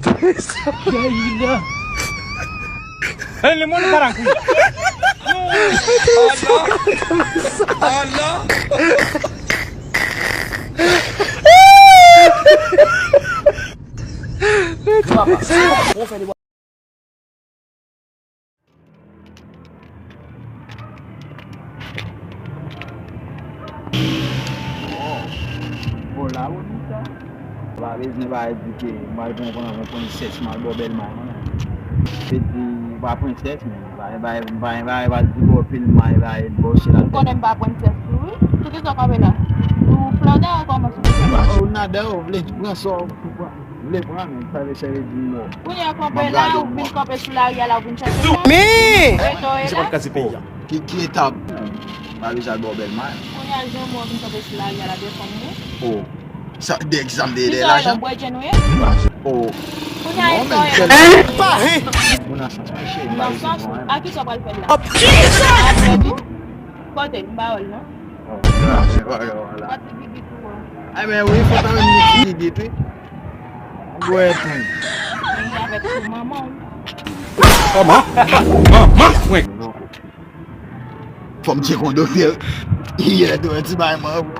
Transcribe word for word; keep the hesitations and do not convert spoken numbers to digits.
Kiyès la? Ey, le moun pa la kouy. Oh non. Oh non. Bon, la ou di sa. Pa bezwen bay di ke m al pran, pran, pran prensès, m al bò bèlmay mwen. Vle di, ou pa prensès, men bay, bay, bay, bay, pa di bò pil may, bay, bò chè la. Ou konnen m pa prensès tou, wi. Sou ki sa w kanpe la? Ou flòda ou kòman sou ki sa? Ou nada, ou vle pran sa w pran. Vle pran, men sa vle, sa vle di non. Kounye a kanpe la, ou vin kanpe sou lari a la, ou vin chèche la. Men! Reto e la. Ki, ki eta? M pa bezwen al bò bèlmay. Kounye a, jan mwen vin kanpe sou lari a la, defann mwen. Oh. Sa, de egzanp de, de lajan. Bwè djè nou ye? Oh. Kounye a, non, men, etan e la. Moun an chans, mesye, m pa bezwen pran, a ki sa w pral fè la? Ap ki sa? Kote, m pa wè l, non. Oh, se pa, se pa, se pa la. Pati gigit ou an. Ay, men wi, fò ta menm ni gigit, wi. Bwè tou. Vini avèk tou manman w. Kòman? Manman mwen. Fò m tcheke yon doktè. Yè, dwe ti bay manman.